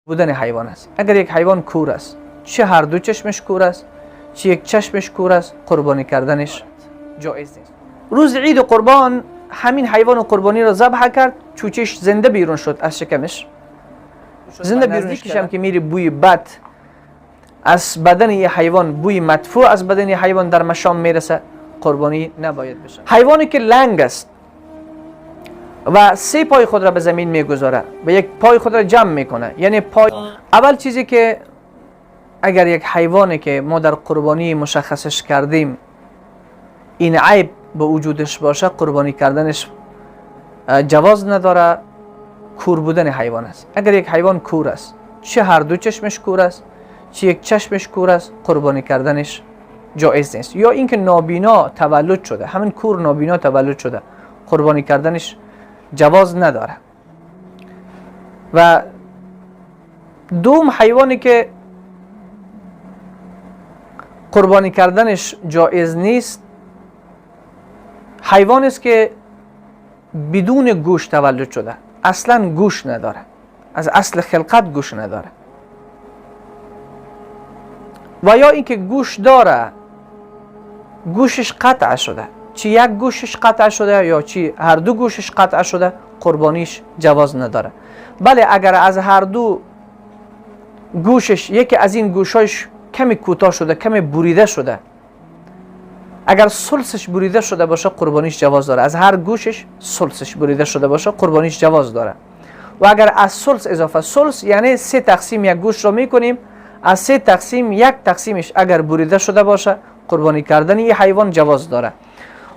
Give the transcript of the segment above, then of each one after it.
Будани ҳайвон аст. Агар як ҳайвон кур аст, чӣ ҳар ду чашмаш кур аст, чӣ як чашмаш кур аст, қурбонӣ карданаш ҷоиз нест. Рӯзи иди қурбон ҳамин ҳайвони қурбониро забҳ кард, чӯчаш зинда берун шуд аз шикамаш. Зинда берун наздикишам ки мери, бӯи бад аз бадани ҳайвон, бӯи мадфӯъ аз бадани ҳайвон дар машом мерасад, қурбонӣ набояд бишавад. Ҳайвоне ки ланг аст ва се пой худро ба замин мегузорад ва як пой худро ҷамъ мекунад, яъне пой. Аввал чизе ки агар як ҳайвоне ки мо дар қурбонӣ мушаххасаш кардем, ин айб ба вуҷудаш бошад, қурбонӣ карданаш ҷавоз надорад, кур будани ҳайвон аст. Агар як ҳайвон кур аст, чӣ ҳар ду чашмаш кур аст, чӣ як чашмаш кур аст, қурбонӣ карданаш ҷоиз нест. Ё инки нобино таваллуд шуда, ҳамин кур нобино таваллуд шуда, қурбонӣ карданаш ҷавоз надорад. Ва дуюм, ҳайвоне ки қурбонӣ карданаш ҷоиз нест, ҳайвонест ки бидуни гӯш таваллуд шуда, аслан гӯш надорад, аз асли хилқат гӯш надорад. Ва ё инки гӯш дора, гӯшаш қатъ шуда, чӣ як гӯшаш қатъ шуда ё чӣ ҳар ду гӯшаш қатъ шуда, қурбониш ҷавоз надорад. Бале, агар аз ҳар ду гӯшаш яке аз ин гӯшҳояш каме кӯтоҳ шуда, каме бурида шуда, агар сулсаш бурида шуда бошад, қурбониш ҷавоз дорад. Аз ҳар гӯшаш сулсаш бурида шуда бошад, қурбониш ҷавоз дорад. Ва агар аз сулс изофа, сулс яъне се тақсим як гӯшро мекунем, аз се тақсим як тақсимаш агар бурида шуда бошад, қурбонӣ кардани ин ҳайвон ҷавоз дорад.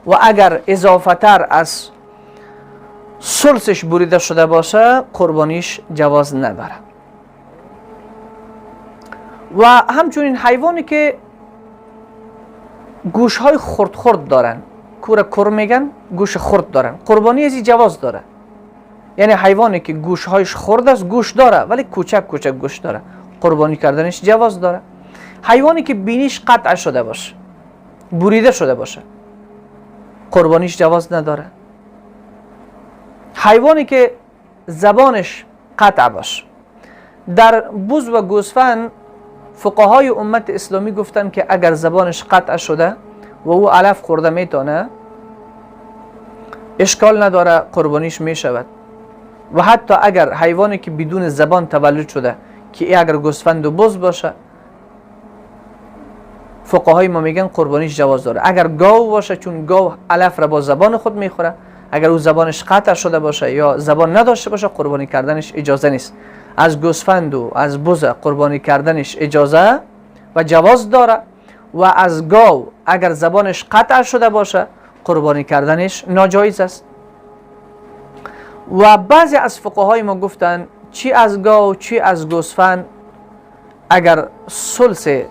Ва агар изофатар аз сулсаш бурида шуда бошад, қурбониш ҷавоз надорад. Ва ҳамчунин ҳайвоне ки гӯшҳои хурд-хурд доранд, кура кур меган, гӯши хурд доранд, қурбонӣ аз ҷавоз дорад. Яъне ҳайвоне ки гӯшҳояш хурд аст, гӯш дорад, вале кӯчак кӯчак гӯш дорад, қурбонӣ карданаш ҷавоз дорад. Ҳайвоне ки биниш қатъ шуда бошад, бурида шуда бошад, қурбониш ҷавоз надорад. Ҳайвоне ки забонаш қатъ бошад. Дар буз ва гӯсфанд фуқаҳои уммати исломӣ гуфтанд, ки агар забонаш қатъ шуда ва ӯ алаф хӯрда метавонад, ишкол надорад, қурбониш мешавад. Ва ҳатто агар ҳайвоне ки бидуни забон таваллуд шуда, ки агар гӯсфанду буз бошад, фуқаҳои мо мегӯянд, қурбониш ҷавоз дорад. Агар гов бошад, чун гов алафра бо забони худ мехӯрад, агар ӯ забонаш қатъ шуда бошад ё забон надошта бошад, қурбонӣ карданаш иҷоза нест. Аз гӯсфанду аз буза қурбонӣ карданаш иҷоза ва ҷавоз дорад ва аз гов агар забонаш қатъ шуда бошад, қурбонӣ карданаш ноҷоиз аст. Ва баъзе аз фуқаҳои мо гуфтанд, чӣ аз гов, чӣ аз гӯсфанд, агар сулси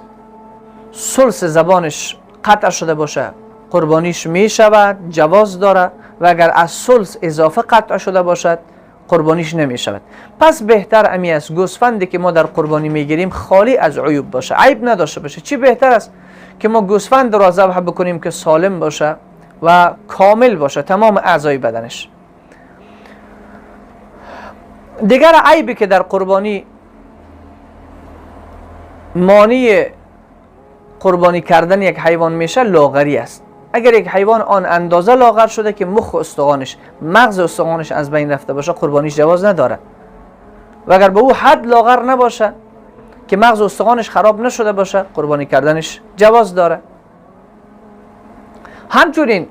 забонаш қатъ шуда бошад, қурбониш мешавад, ҷавоз дорад. Ва агар аз сулс изофа қатъ шуда бошад, қурбониш намешавад. Пас беҳтар ами аст, гӯсфанде ки мо дар қурбонӣ мегирем, холӣ аз уюб бошад, айб надошта бошад. Чӣ беҳтар аст ки мо гӯсфандро забҳ бикунем, ки солим бошад ва комил бошад тамоми аъзои баданаш. Дигар айбе ки дар қурбонӣ монеи қурбонӣ кардани як ҳайвон мешавад, лоғарӣ аст. Агар як ҳайвон он андоза лоғар шуда, ки муху устухонаш, мағзи устухонаш аз байн рафта бошад, қурбониш ҷавоз надорад. Ва агар ба ӯ ҳад лоғар набошад, ки мағзи устухонаш хароб нашуда бошад, қурбонӣ карданаш ҷавоз дорад. Ҳамчунин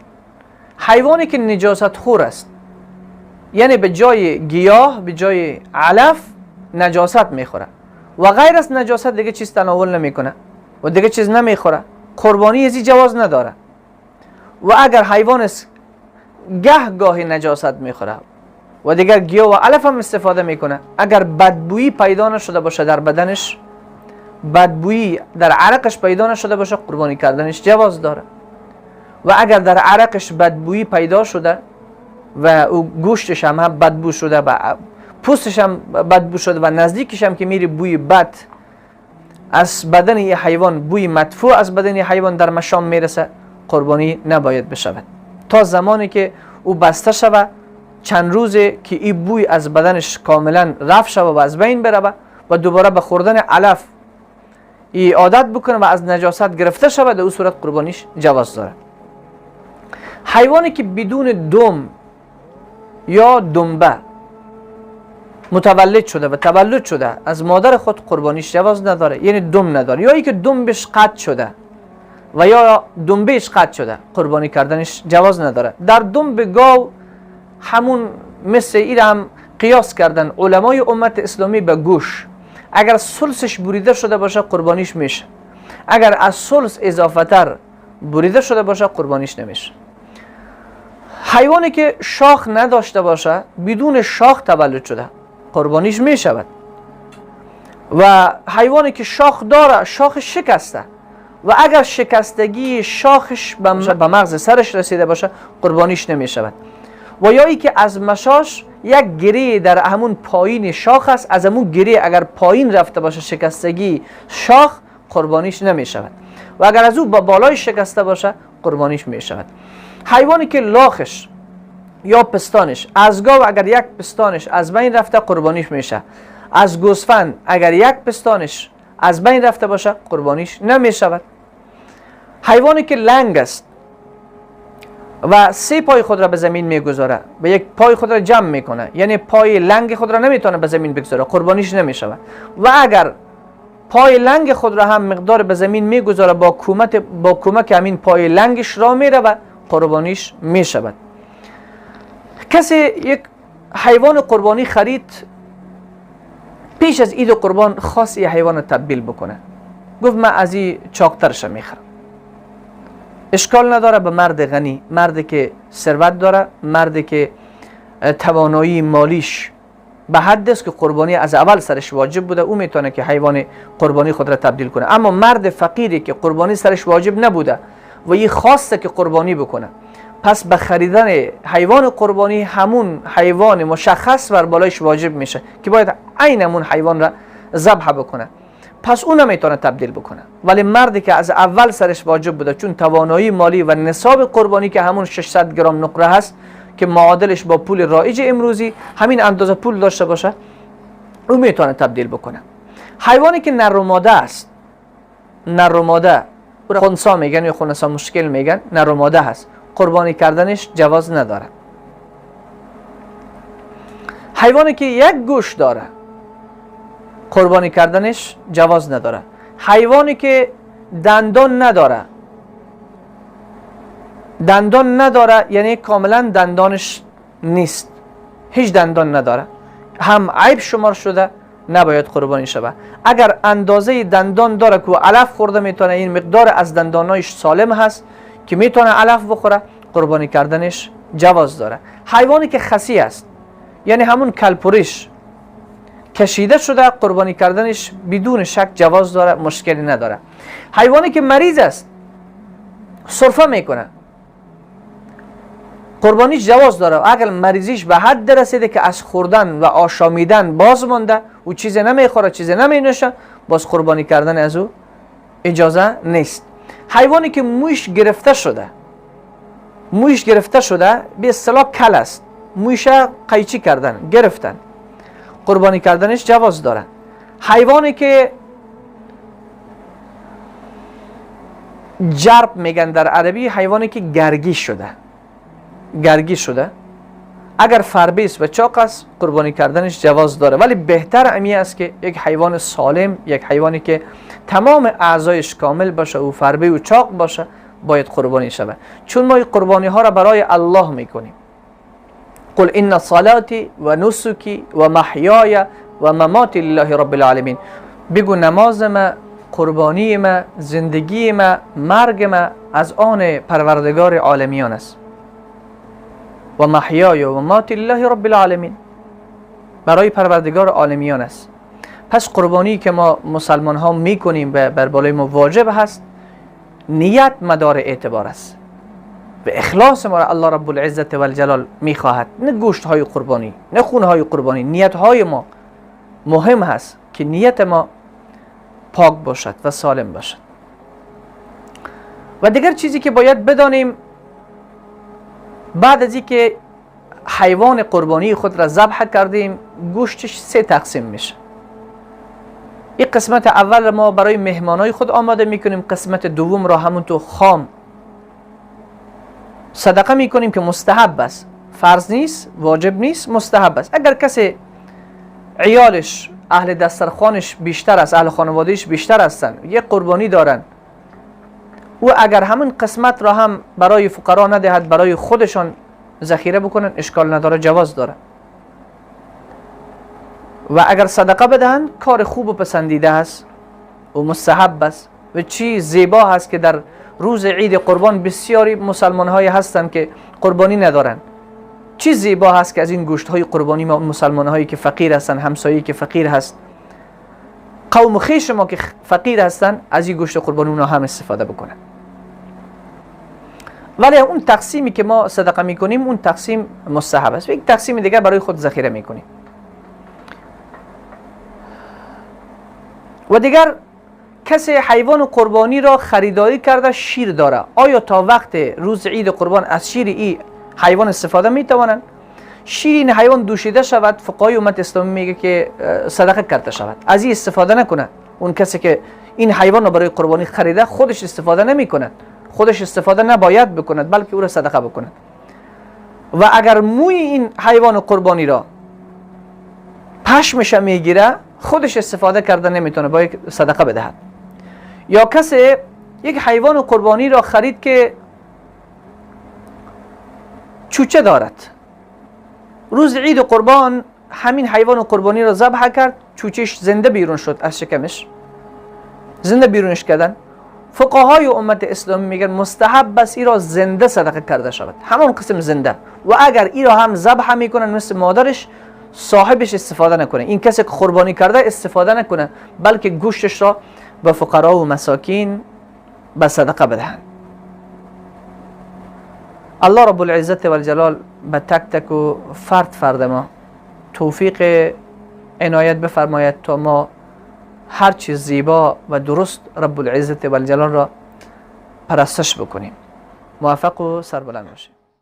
ҳайвоне ки наҷосатхӯр аст, яъне ба ҷои гиёҳ, ба ҷои алаф наҷосат мехӯрад ва ғайр аз наҷосат дига чиз тановул намекунад ва дига чиз намехӯрад, қурбонӣ аз ҷавоз надорад. Ва агар ҳайвон гаҳ гоҳи наҷосат мехӯрад ва дигар гиёҳ ва алаф ҳам истифода мекунад, агар бадбӯӣ пайдо нашуда бошад дар баданаш, бадбӯӣ дар арақаш пайдо нашуда бошад, қурбонӣ карданаш ҷавоз дорад. Ва агар дар арақаш бадбӯӣ пайдо шуда ва ӯ гӯшташ ҳам бадбӯ шуда ва пӯсташ ҳам бадбӯ шуда ва наздикиш ҳам ки мери, бӯи бад аз бадани ҳайвон, бӯи мадфӯъ аз бадани ҳайвон дар машом мерасад, қурбонӣ набояд бишавад, то замоне ки ӯ баста шавад чанд рӯзе, ки ин бӯй аз баданаш комилан рафт шава ва аз байн барава. و دوباره به خوردن علف ای عادت بکنه و از نجاست گرفته شود، در او صورت قربانیش جواز داره. حیوانی که بدون دم یا دنبه متولد شده و تولد شده از مادر خود، قربانیش جواز نداره، یعنی دم نداره، یا اینکه دمبش قطع شده و یا دنبهش قطع شده، قربانی کردنش جواز نداره. در دنب گاو همون مثل این هم قیاس کردن علمای امت اسلامی به گوش، اگر ثلثش بریده شده باشه قربانیش میشه، اگر از ثلث اضافه تر بریده شده باشه قربانیش نمیشه. حیوانی که شاخ نداشته باشه، بدون شاخ تولد شده، قربانیش میشود. و حیوانی که شاخ داره، شاخ شکسته و اگر شکستگی شاخش به مغز سرش رسیده باشه قربانیش نمیشود. و یا ای که از مشاش یک گره در همون پایین شاخ است، از همون گره اگر پایین رفته باشه شکستگی شاخ، قربانیش نمیشود. و اگر از او با بالای شکسته باشه قربانیش میشود. حیوانی که لاخش یا پستانش از گاو اگر یک پستانش از بین رفته قربانیش میشه، از گوسفند اگر یک پستانش از بین رفته باشه قربانیش نمیشود. حیوانی که لنگ است و سه پای خود را به زمین میگذاره و یک پای خود را جمع میکنه، یعنی پای لنگ خود را نمیتونه به زمین بگذاره، قربانیش نمیشود. و اگر پای لنگ خود را هم مقدار به زمین میگذاره، با کمک همین پای لنگش را میره و قربانیش میشود. کسی یک حیوان قربانی خرید، پیش از عید قربان خواست یه حیوان رو تبدیل بکنه، گفت من از این چاقترش میخرم، اشکال نداره. به مرد غنی، مردی که ثروت داره، مردی که توانایی مالیش به حد است که قربانی از اول سرش واجب بوده، او میتونه که حیوان قربانی خود را تبدیل کنه. اما مرد فقیری که قربانی سرش واجب نبوده و یه خواسته که قربانی بکنه، پس به خریدن حیوان قربانی همون حیوان مشخص بر بالایش واجب میشه که باید عین همون حیوان را ذبح بکنه، پس اون نمیتونه تبدیل بکنه. ولی مردی که از اول سرش واجب بوده، چون توانایی مالی و نصاب قربانی که همون 600 گرم نقره هست که معادلش با پول رایج امروزی همین اندازه پول داشته باشه، او میتونه تبدیل بکنه. حیوانی که نر و ماده است، نر و ماده، او را خنثی میگن یا خنثی مشکل میگن، نر و ماده هست، قربانی کردنش جواز نداره. حیوانی که یک گوش داره، قربانی کردنش جواز نداره. حیوانی که دندان نداره، دندان نداره یعنی کاملا دندانش نیست، هیچ دندان نداره، هم عیب شمار شده، نباید قربانی شود. اگر اندازه دندان داره که علف خورده میتونه، این مقدار از دندانایش سالم هست که میتونه علف بخوره، قربانی کردنش جواز داره. حیوانی که خسی است، یعنی همون کلپوریش کشیده شده، قربانی کردنش بدون شک جواز داره، مشکلی نداره. حیوانی که مریض است، سرفه میکنه، قربانیش جواز داره. اگر مریضیش به حد رسیده که از خوردن و آشامیدن باز مانده و چیزی نمیخوره، چیزی نمینوشه، باز قربانی کردن از او اجازه نیست. حیوانی که مویش گرفته شده، مویش گرفته شده به اصطلاح کل است، مویش قیچی کردن گرفتن، قربانی کردنش جواز داره. حیوانی که جرب میگن در عربی، حیوانی که گرگی شده، گرگی شده، اگر فربیس و چاق است قربانی کردنش جواز داره، ولی بهتر امی است که یک حیوان سالم، یک حیوانی که تمام اعضایش کامل باشه و فربه و چاق باشه باید قربانی شود، چون ما این قربانی ها را برای الله میکنیم. قل ان صلاتی و نسکی و محیای و مماتی لله رب العالمین. بگو نماز ما، قربانی ما، زندگی ما، مرگ ما از آن پروردگار عالمیان است. و محیای و مماتی لله رب العالمین، برای پروردگار عالمیان است. پس قربانی که ما مسلمان ها میکنیم و بر بالای ما واجب هست، نیت مدار اعتبار است و اخلاص ما را الله رب العزت و الجلال میخواهد، نه گوشت های قربانی، نه خون های قربانی. نیت های ما مهم هست که نیت ما پاک باشد و سالم باشد. و دیگر چیزی که باید بدانیم، بعد از اینکه حیوان قربانی خود را ذبح کردیم، گوشتش سه تقسیم میشه. این قسمت اول ما برای مهمانای خود آماده میکنیم، قسمت دوم را همون تو خام صدقه میکنیم که مستحب است، فرض نیست، واجب نیست، مستحب است. اگر کسی عیالش، اهل دسترخوانش بیشتر است، اهل خانوادهش بیشتر هستند، یک قربانی دارن، او اگر همون قسمت را هم برای فقرا ندهد، برای خودشان ذخیره بکنن، اشکال نداره، جواز داره. و اگر صدقه بدهند کار خوب و پسندیده است و مستحب است. و چی زیبا هست که در روز عید قربان بسیاری مسلمان های هستند که قربانی ندارند. چی زیبا هست که از این گوشت های قربانی ما مسلمان هایی که فقیر هستند، همسایه‌ای که فقیر هست، قوم خویش ما که فقیر هستند، از این گوشت قربانی اونا هم استفاده بکنن. ولی اون تقسیمی که ما صدقه میکنیم اون تقسیم مستحب است، یک تقسیم دیگه برای خود ذخیره میکنیم. و دیگر کسی حیوان قربانی را خریداری کرده شیر داره، آیا تا وقت روز عید قربان از شیر ای حیوان استفاده میتوانند؟ شیر این حیوان دوشیده شود، فقهای امت اسلامی میگه که صدقه کرده شود، از این استفاده نکنه. اون کسی که این حیوان را برای قربانی خریده خودش استفاده نمیکند، خودش استفاده نباید بکند، بلکه او را صدقه بکند. و اگر موی این حیوان قربانی را پشمش میگیره، خودش استفاده کرده نمیتونه، باید صدقه بدهد. یا کسی یک حیوان قربانی را خرید که چوچه دارد، روز عید قربان همین حیوان قربانی را ذبح کرد، چوچهش زنده بیرون شد از شکمش، زنده بیرونش کردن. فقهای امت اسلامی میگن مستحب بس ای را زنده صدقه کرده شود، همون قسم زنده. و اگر ای را هم ذبح میکنن مثل مادرش، صاحبش استفاده نکنه، این کسی که قربانی کرده استفاده نکنه، بلکه گوشتش را به فقرا و مساکین به صدقه بدهند. الله رب العزت و الجلال به تک تک و فرد فرد ما توفیق عنایت بفرماید تا ما هر چیز زیبا و درست رب العزت و الجلال را پرستش بکنیم. موفق و سربلند باشید.